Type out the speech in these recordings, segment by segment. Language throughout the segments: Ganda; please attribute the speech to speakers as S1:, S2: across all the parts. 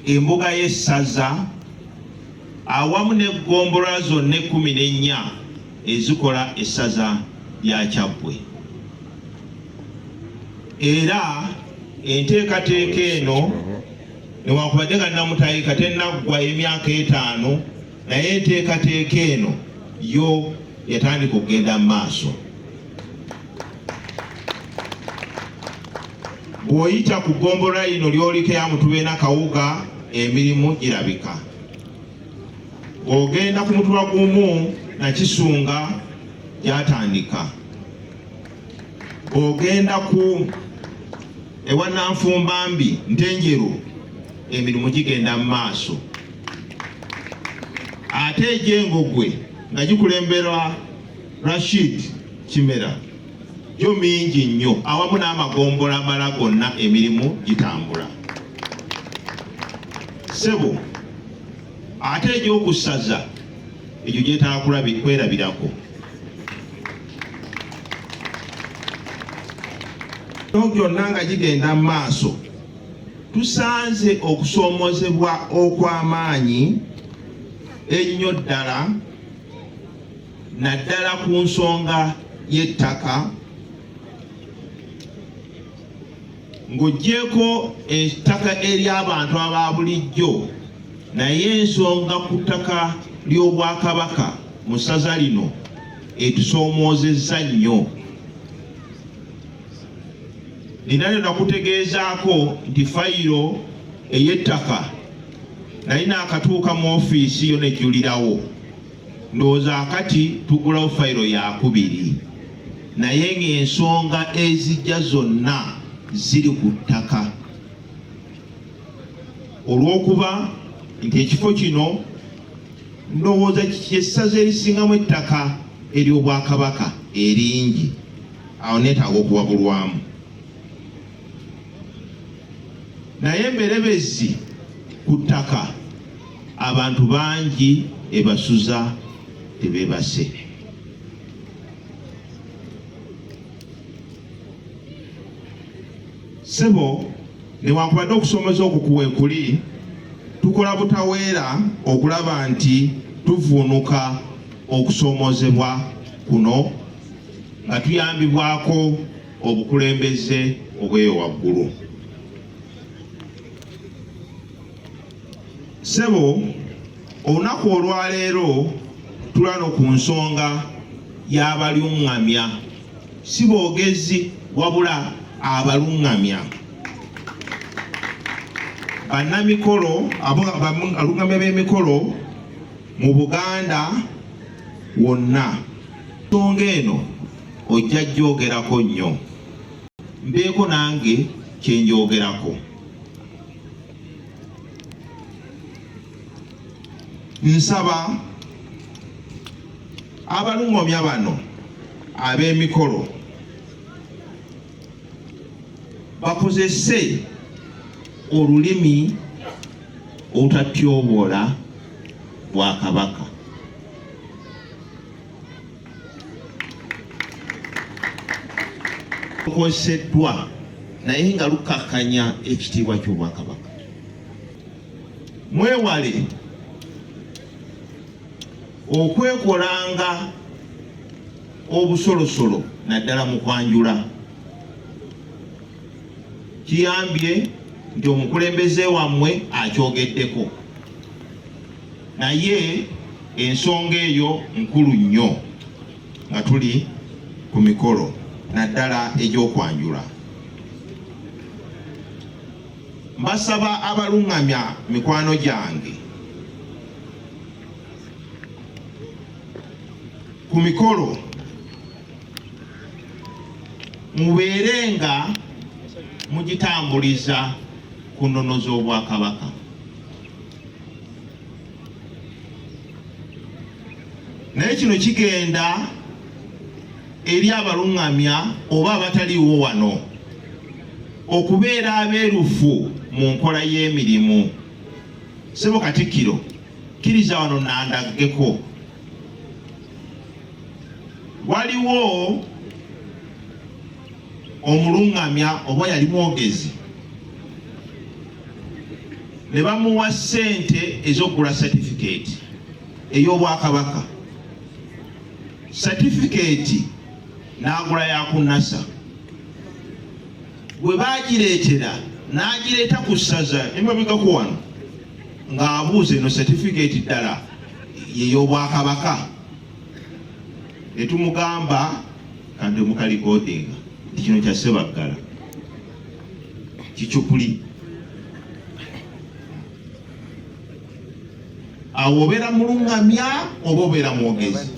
S1: Embuga y'essaza awamu n'eggombolola zonna 14 ezikola essaza lya Kyaggwe. Era enteekateeka eno newankubadde nga Namutayika tennaggwa emyaka 5, naye enteekateeka eno yo yatandika okugenda mu maaso. Bw'oyita ku ggombolola lino ly'oliko eya Mutuba Kawuga, emirimu girabika. Bw'ogenda ku Mutuba gumu Nakisunga gyatandika. Bw'ogenda ku ewa Nanfumbambi Ntenjeru, emirimu gigenda mu maaso. Ate egy'Engogwe nga gikulemberwa Rashid Kimera gyo mingi nnyo, awamu n'amagombola amala gonna emirimu gitambula. Ssebo, ate egy'okusaza egyo gyetaaga kwerabirako. Gyonna nga gigenda mu maaso, tusanze okusoomozebwa okw'amaanyi ennyo ddala, naddala ku nsonga y'ettaka. Ng'oggyeeko ettaka ery'abantu aba bulijjo, naye ensonga ku ttaka ly'Obwakabaka mu ssaza lino etusoomoozezza nnyo. Nina nakutegeezaako nti fayiro ey'ettaka nali naakatuuka mu ofiisi yo nejjulirawo. Ndowooza akati tugulawo fayiro yakubiri, naye ng'ensonga ezijja zonna ziri ku ttaka, olw'okuba nti ekifo kino ndowooza kyessaza erisingamu ettaka ery'Obwakabaka eringi. Awo neetaaga okuwabulwamu, naye emberebezi ku ttaka abantu bangi ebasuza tebebase. Ssebo, newankubadde okusomeza okwo kuweekuli, tukola butaweera okulaba nti tuvuunuka okusomozebwa kuno nga tuyambibwako obukulembeze obweyo waggulu. Ssebo, olunaku olwaleero tulano ku nsonga y'abaluŋŋamya, si boogezi wabula abaluŋŋamya bannamikolo, abaluŋŋamya b'emikolo mu Buganda wonna. Ensonga eno ojja gyogerako nnyo, mbeeko nange kyenjogerako. Nsaba abalungomya bano ab'emikolo bakozese olulimi olutatyoboola Bwakabaka. Lukozeseddwa naye nga lukakkanya ekitiibwa ky'Obwakabaka. Mwewale okwekolanga obusolosolo naddala mu kwanjula. Kiyambye nti omukulembeze wammwe akyogeddeko, naye ensonga eyo nkulu nnyo nga tuli ku mikolo naddala egy'okwanjula. Mbasaba abalungamya mikwano gyange ku mikolo mubeere nga mugitambuliza ku nnono z'Obwakabaka. Naye kino kigenda eri abalungamya oba abataliiwo wano okubeera abeerufu mu nkola y'emirimu. Ssebo Katikkiro, kkiriza wano nandaggeko. Waliwo omulungamya oba yali mwogezi Ne bamuwa ssente ez'okugula satifikeeti ey'Obwakabaka, satifikeeti n'agula ya kunasa. Bwe baagireetera, n'agireeta ku ssaza emabegako wano ng'abuuza, eno satifikeeti ddala yey'Obwakabaka? Ne tumugamba kandi mukalikodinga nti kino kya Ssebaggala, kicupuli. Awo obeera muluŋŋamya oba obeera mwogezi?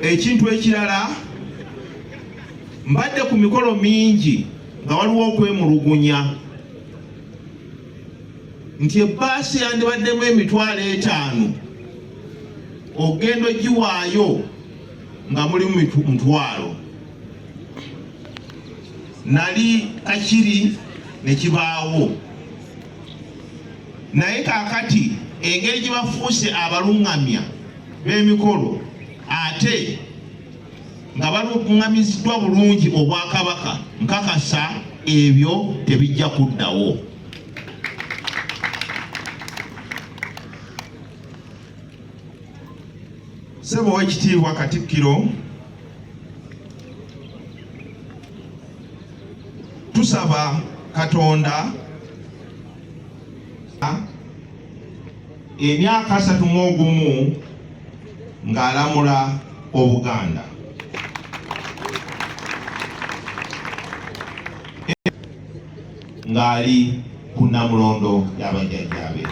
S1: Ekintu ekirala, mbadde ku mikolo mingi nga waliwo okwemulugunya nti ebbaasi yandibaddemu 50,000, ogenda ogiwaayo nga mulimu mutwalo. Nali kakiri ne kibaawo, naye kaakati engeri gye bafuuse abaluŋŋamya b'emikolo ate nga baluŋŋamiziddwa bulungi Obwakabaka, nkakasa ebyo tebijja kuddawo. Ssebo Owekitiibwa Katikkiro, tusaba Katonda emyaka 31 ng'alamula Obuganda ng'ali ku Nnamulondo y'abajjajjaabe.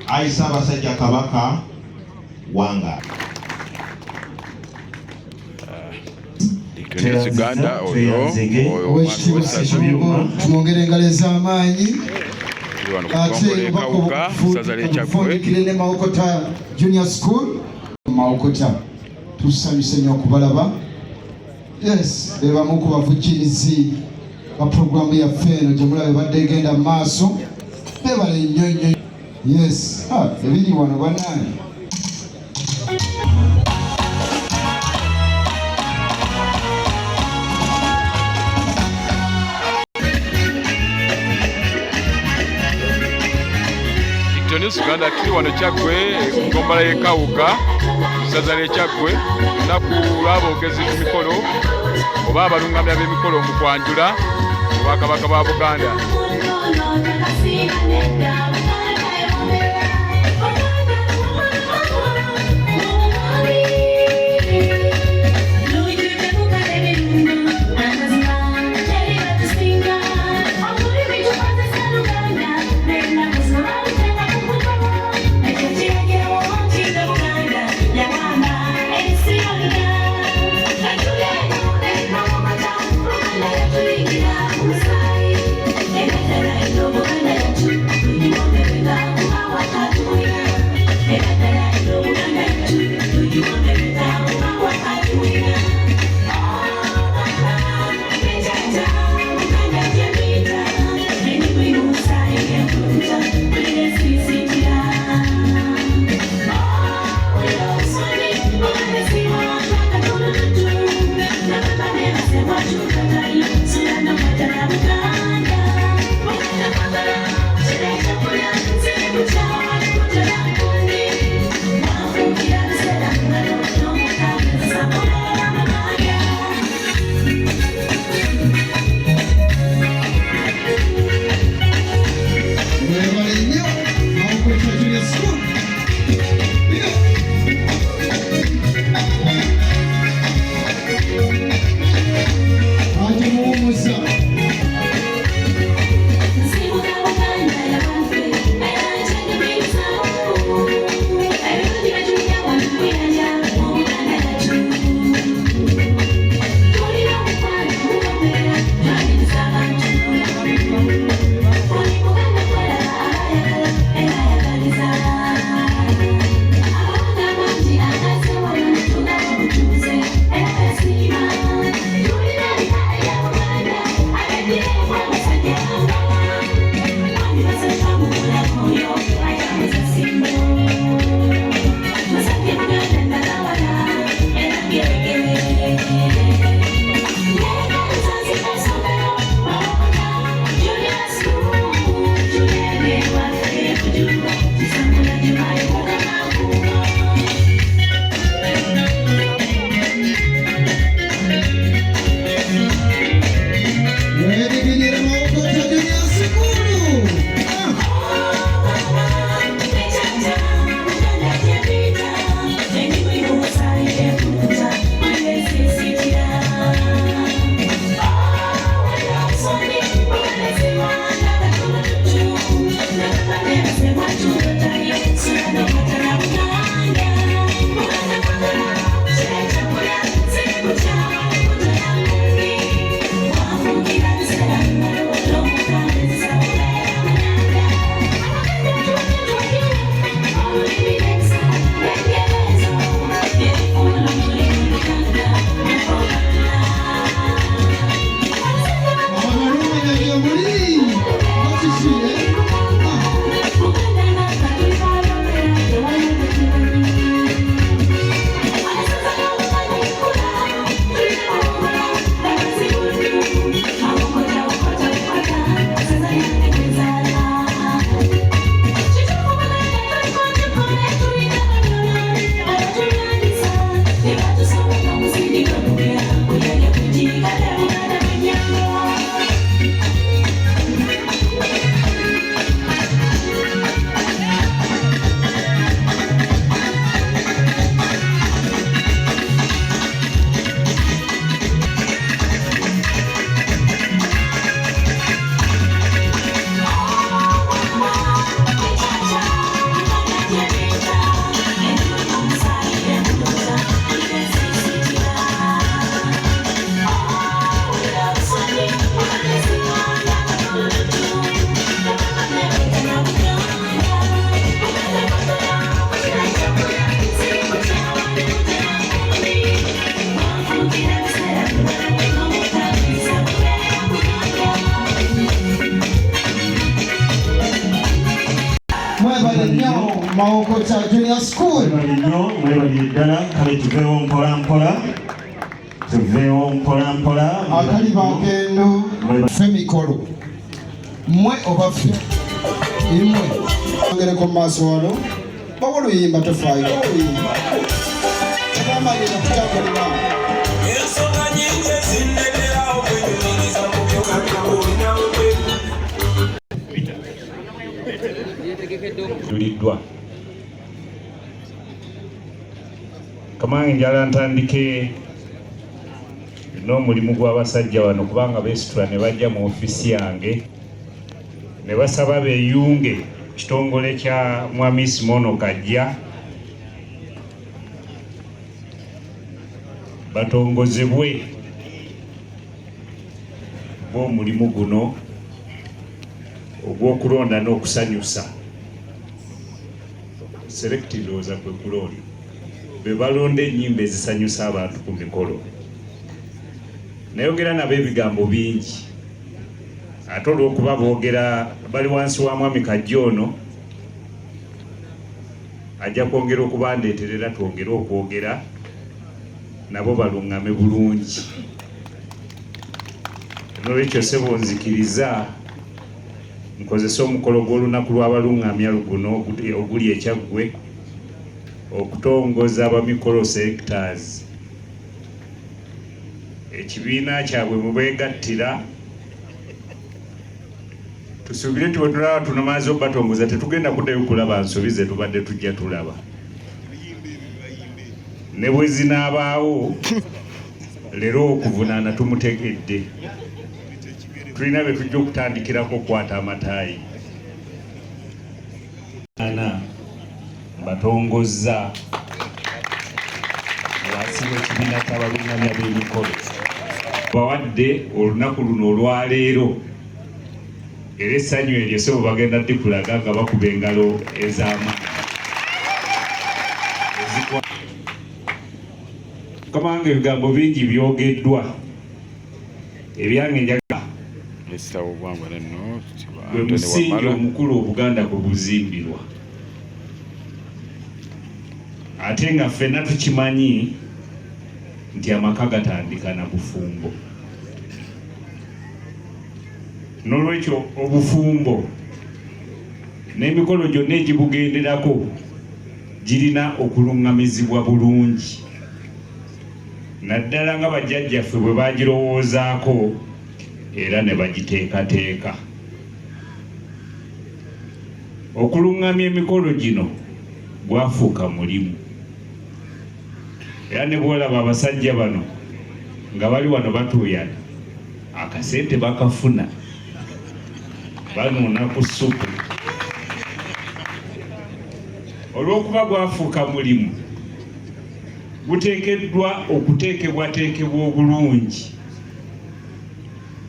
S1: Ayi Ssaabasajja Kabaka, wanga.
S2: Uganda oyo.
S3: Owekitiibwa Ssekirongo, tumwongere engalo ez'amaanyi. Ate obubaka ne Mawokota Junior School Mawokota, tusanyuse nnyo okubalaba. Yes, be bamu ku bavujjirizi ba puroguramu yaffe eno gye mulaba ebadde egenda mu maaso. Bebale nnyo nnyo. Yes, ebiri wano bannange.
S2: News Uganda, tuli wano Kyaggwe ku ggombolola y'e Kawuka, ssaza ly'e Kyaggwe, lunaku lw'aboogezi ku mikolo oba abalungamya b'emikolo mu kwanjula Obwakabaka bwa Buganda.
S4: Mwebale nnyo, mwebalire ddala. Kale tuveewo mpola mpola, tuveewo mpola mpola.
S3: Akali bagendo ffe mikolo mmwe oba ffe imwe ongereko mu maaso wano bawa oluyimba tofaayo oluyimba tebamanyira kutambulira.
S5: Ensonga nyingi ezinnetera okwenyumiriza mu
S6: Juliddwa. Kamange, njala ntandike n'omulimu gw'abasajja bano, kubanga beesitula ne bajja mu ofiisi yange ne basaba beeyunge ku kitongole kya Mwami Simono Kajja, batongozebwe b'omulimu guno ogw'okulonda n'okusanyusa. Select, ndowooza kwe kulonda, be balonda ennyimba ezisanyusa abantu ku mikolo. Nayogera nabo ebigambo bingi, ate olw'okuba boogera bali wansi wa Mwami Kajja ono, ajja kwongera okubandeeterera twongere okwogera nabo baluŋŋame bulungi. Nolwekyo ssebo, nzikiriza nkozese omukolo gw'olunaku lw'abaluŋŋamya guno oguli ekyaggwe okutongoza abamikolo selectors, ekibiina kyabwe mwe beegattira. Tusuubire nti bwe tulaba tunamaze obatongoza, tetugenda kuddayo kulaba nsobi ze tubadde tujja tulaba, ne bwe zinaabaawo leero okuvunaana tumutegedde. Tulina be tujja okutandikirako okukwata amataayi ana mbatongozza wansi w'ekibiina ky'abaluŋŋamya b'emikolo. Bawadde olunaku luno olwaleero, era essanyu eryo sebo bagenda dikulaga nga bakuba engalo ez'amaanyi. Mukama wange, ebigambo bingi byogeddwa, ebyange njaga
S2: Minisita w'obuwangwa nno
S6: gwe
S2: Anthony
S6: musingi
S2: Wamala.
S6: omukulu Obuganda gwe buzimbirwa, ate nga ffenna tukimanyi nti amaka gatandika na bufumbo. N'olwekyo obufumbo n'emikolo gyonna egibugenderako girina okuluŋŋamizibwa bulungi, naddala nga bajjajjaffe bwe bagirowoozaako era ne bagiteekateeka. Okuluŋŋamya emikolo gino gwafuuka mulimu, era ne bw'olaba abasajja bano nga bali wano batuuyana, akasente bakafuna banuuna ku ssupu. Olw'okuba gwafuuka mulimu, guteekeddwa okuteekebwateekebwa obulungi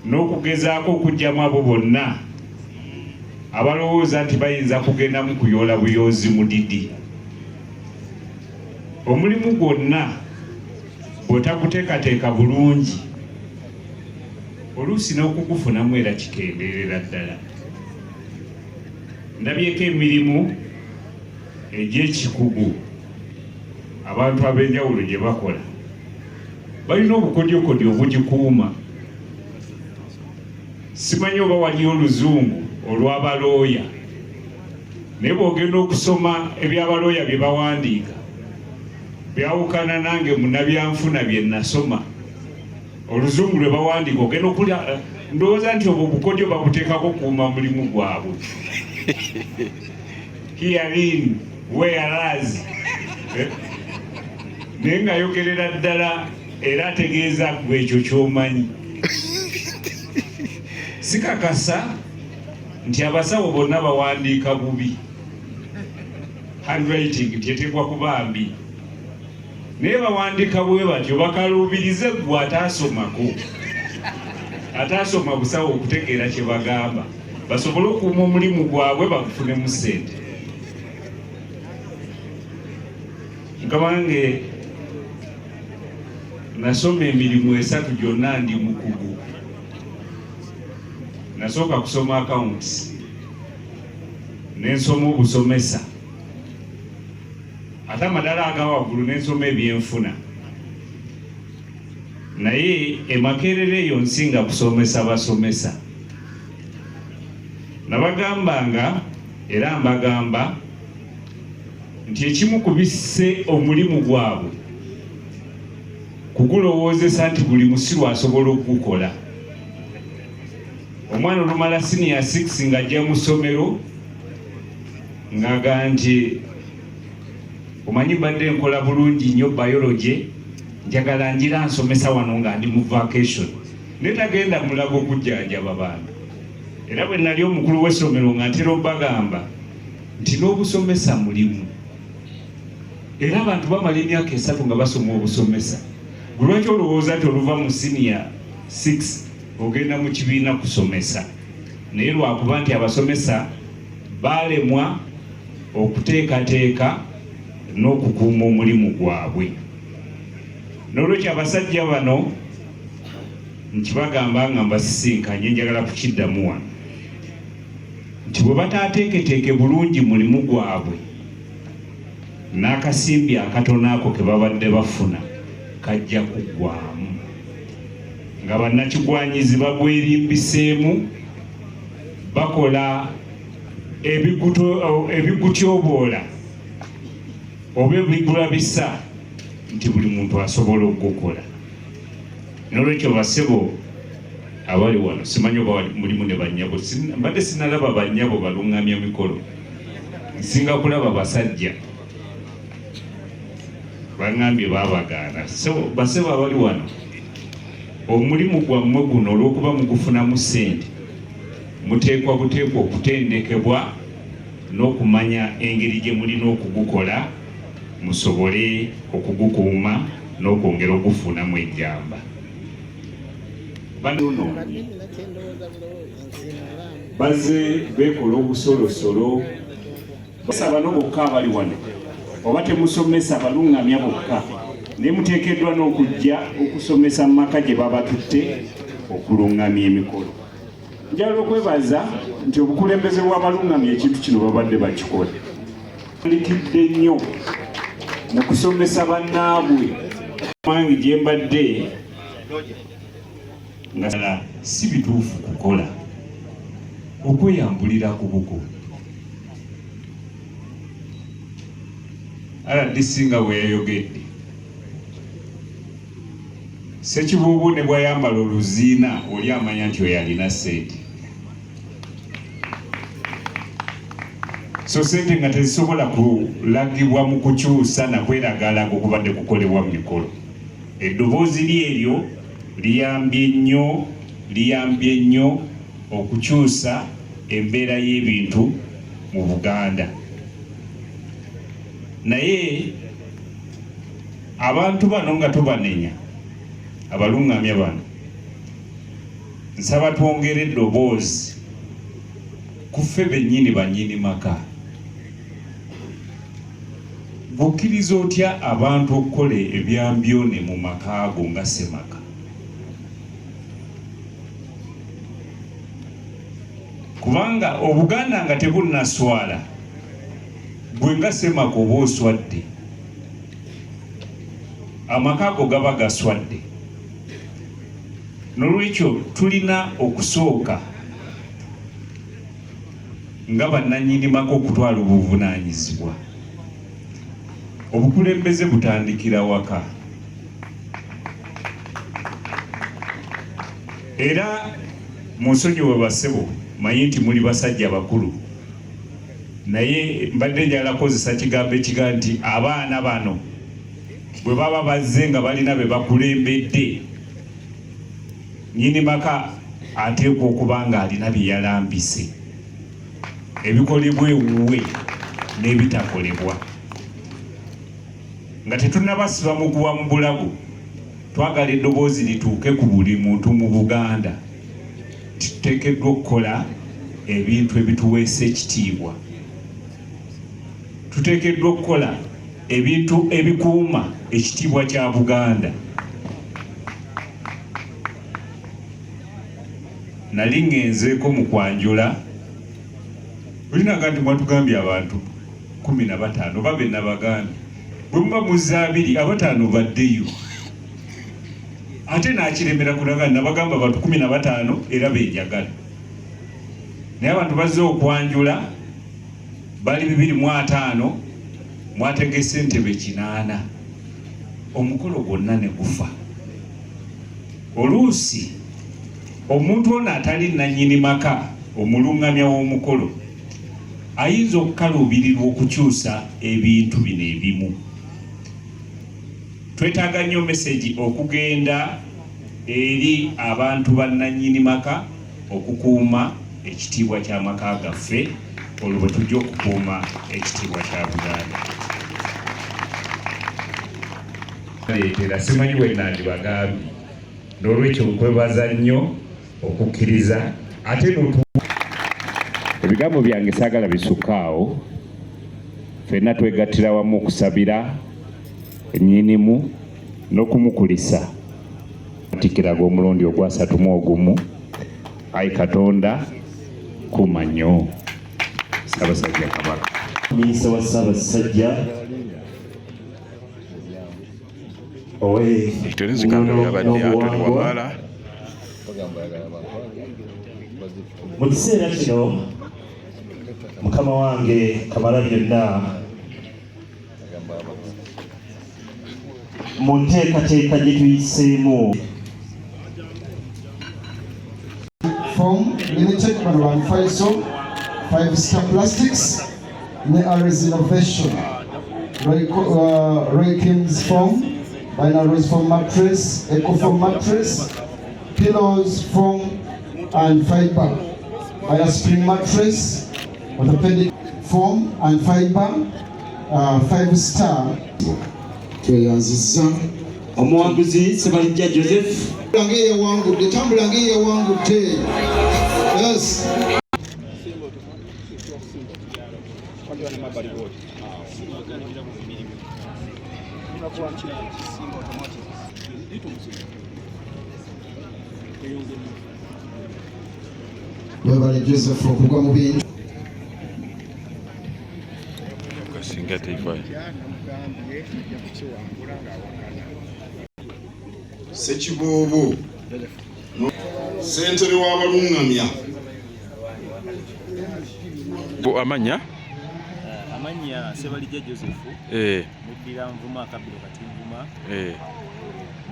S6: n'okugezaako okuggyamu abo bonna abalowooza nti bayinza kugendamu kuyoola buyoozi mudidi. Omulimu gwonna bw'otaguteekateeka bulungi, oluusi n'okugufunamu era kikendeerera ddala. Ndabyeko emirimu egy'ekikugu abantu ab'enjawulo gye bakola, balina obukodyokodyo obugikuuma. Simanyi oba waliyo oluzungu olw'abalooya, naye bw'ogenda okusoma ebyabalooya bye bawandiika byawukana nange munabyanfuna bye nasoma. Oluzungu lwe bawandiika ogenda okulya, ndowooza nti obwo obukodyo babuteekako kukuuma mulimu gwabwe. Herein, whereas, eh? Naye ng'ayogerera ddala era ategeeza gwe ekyo ky'omanyi. Sikakasa nti abasawo bonna bawandiika bubi, handwriting nti eteekwa kuba mbi, naye bawandiika bwe batyo bakaluubirize gwe ataasomako, ataasoma busawo okutegeera kye bagamba, basobole okuuma omulimu gwabwe bagufunemu ssente. Nkabange, nasoma emirimu esatu gyonna, ndi mukugu. Nasooka kusoma accounts, nensoma obusomesa. Ate amadala aga waggulu ne nsoma ebyenfuna. Naye e Makerere eyo nsinga kusomesa basomesa. Nabagambanga era mbagamba nti ekimu ku bisse omulimu gwabwe kugulowoozesa nti buli musiru asobola okugukola. Omwana olumala siniya 6 ng'ajja mu ssomero ng'aga nti omanyi mbadde nkola bulungi nnyo biology, njagala njira nsomesa wano nga ndi mu vacation, naye tagenda mulago okujjanjaba bantu. Era bwe nali omukulu w'essomero nga ntera obbagamba nti n'obusomesa mulimu, era abantu bamala emyaka 3 nga basoma obusomesa. Gwe lwaki olowooza nti oluva mu siniya 6 ogenda mu kibiina kusomesa? Naye lwakuba nti abasomesa baalemwa okuteekateeka n'okukuuma omulimu gwabwe. N'olwekyo abasajja bano nkibagamba nga mbasisinkanye, njagala kukiddamu wano nti bwe bataateeketeeke bulungi mulimu gwabwe, n'akasimbi akatono ako ke babadde bafuna kajja kuggwamu nga bannakigwanyizi bagwerimbiseemu, bakola ebigutyoboola oba ebigulabisa nti buli muntu asobola okugukola. N'olwekyo basebo abali wano, simanyi oba mulimu ne bannyabo, mbadde sinalaba bannyabo balungamya mikolo, nsinga kulaba basajja. Bangambye baabagaana. So basebo abali wano, omulimu gwammwe guno olw'okuba mugufunamu ssente, muteekwa buteekwa okutendekebwa n'okumanya engeri gye mulina okugukola musobole okugukuuma n'okwongera ogufunamu ejjamba. Banoonyi bazze beekola obusolosolo. Basaba bano bokka abali wano, oba temusomesa balungamya bokka, naye muteekeddwa n'okujja okusomesa mu maka gye babatutte okulungamya emikolo. Njagala okwebaza nti obukulembeze bw'abalungamya ekintu kino babadde bakikola. Ndikidde nnyo mu kusomesa bannaabwe. Mwangi gye mbadde nga si bituufu kukola okweyambulira ku buko. RDC nga bwe yayogedde, Ssekibuubu ne bw'ayambala oluziina oli amanya nti oyo alina ssente. So ssente nga tezisobola kulagibwa mu kukyusa na kweragalaga okubadde kukolebwa mu mikolo. Eddoboozi lye eryo liyambye nnyo, liyambye nnyo okukyusa embeera y'ebintu mu Buganda. Naye abantu bano nga tubanenya, abalungamya bano, nsaba twongere eddoboozi ku ffe bennyini bannyini maka. Bw'okkiriza otya abantu okukola ebyambyone mu maka go nga ssemaka? Kubanga Obuganda nga tebunnaswala, gwe nga ssemaka oba oswadde, amaka go gaba gaswadde. N'olwekyo tulina okusooka nga bannannyini maka okutwala obuvunaanyizibwa. Obukulembeze butandikira waka. Era munsonyiwe bassebo, manyi nti muli basajja bakulu, naye mbadde njagala kukozesa kigambo ekiga nti abaana bano bwe baba bazze nga balina be bakulembedde, nnyini maka ateekwa okuba ng'alina bye yalambise, ebikolebwa ewuwe n'ebitakolebwa. Nga tetunnabasiba muguwa mu bulago, twagala eddoboozi lituuke ku buli muntu mu Buganda nti tuteekeddwa okukola ebintu ebituweesa ekitiibwa. Tuteekeddwa okukola ebintu ebikuuma ekitiibwa kya Buganda. Nali ngenzeeko mu kwanjula, olinaga nti mwatugambye abantu 15 oba be nabagambye. Bwe muba muzza 20, 5 baddeyo. Ate n'akiremera kulaga nabagamba abantu 15 era benjagala. Naye abantu bazze okwanjula bali 250, mwategese entebe 8, omukolo gwonna ne gufa. Oluusi omuntu ono atali nannyini maka, omulungamya w'omukolo, ayinza okukaluubirirwa okukyusa ebintu bino ebimu. Twetaaga nnyo message okugenda eri abantu bannannyini maka okukuuma ekitiibwa ky'amaka gaffe, olwo bwe tujja okukuuma ekitiibwa kya Buganda. Leetera simanyi bwe nandibagambye, n'olwekyo nkwebaza nnyo okukkiriza ate n'otu. Ebigambo byange saagala bisukka awo. Ffenna twegattira wamu okusabira nnyinimu n'okumukulisa. Matikkira ag'omulundi ogwasatu mu ogumu. Ayi Katonda, kuuma nnyo Ssaabasajja Kabaka.
S4: Minisita wa Ssaabasajja owe
S2: Ekitone yabadde Anthony Wamala.
S4: Mu kiseera kino mukama wange Kamala byonna mu nteekateeka gye tuyiseemu.
S3: Foam Limited, bano ba Mufaliso, Five Star Plastics ne Ares Innovation. Roy King's Foam, balina Rose Foam Mattress, Eco Foam Mattress, Pillows, Foam and Fiber. Balina Spring Mattress, Orthopedic Foam and Fiber, Five Star. Tweyanziza.
S4: Omuwanguzi Ssebalijja Joseph.
S3: Tambula ng'eyawangudde, tambula ng'eyawangudde. Yes. Webale Joseph okugwa mu bintu.
S2: Kasinga teivayo.
S7: Ssekiboobo, ssentebe w'abalungamya.
S2: Amannya?
S8: Amannya Ssebalijja Joseph. Neddira Nvuma, akabbiro kati Nvuma.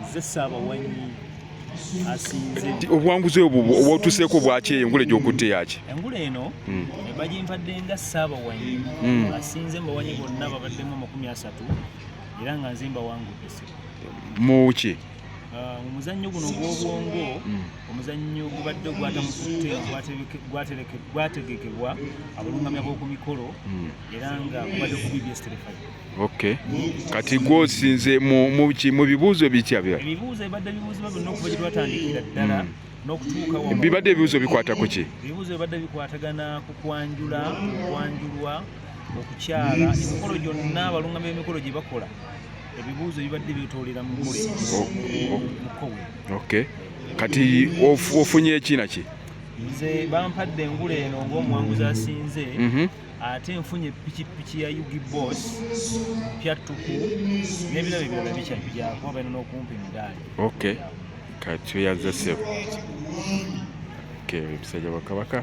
S8: Nze Ssaabawanyi asinze.
S2: Obuwanguzi obwo obwotuseeko bwaki? Engule gy'okutte yaki?
S8: Engule eno bagimpadde nga Ssaabawanyi asinze mu bawanyi bonna babaddemu 30, era nga nze mbawangudde.
S2: Mu ki?
S8: Mu muzannyo guno ogw'obwongo, omuzannyo gubadde gwatamukutte, gwategekebwa abalungamya b'oku mikolo, era nga gubadde ku BBS Telefive.
S2: Okay. Kati gwosinze mu bibuuzo bitya bya?
S8: Ebibuuzo ebibadde bibuuzibwa byonna okuva gye twatandikira ddala n'okutuuka wano.
S2: Bibadde ebibuuzo bikwata ku ki?
S8: Ebibuuzo bibadde bikwatagana ku kwanjula, okwanjulwa, okukyala, emikolo gyonna abalungamya b'emikolo gye bakola. Ebibuuzo bibadde byetoolera mu mukolo mukowe.
S2: Okay. Kati ofunye eki na ki?
S8: Nze bampadde engule eno ng'omuwanguzi asinze, ate nfunye pikipiki ya Yugi Boss mpya ttuku n'ebirabo ebirala bikyajja kuba balina n'okumpa emidaali.
S2: Okay. Kati oyaza ssebo. Okay, omusajja wa Kabaka.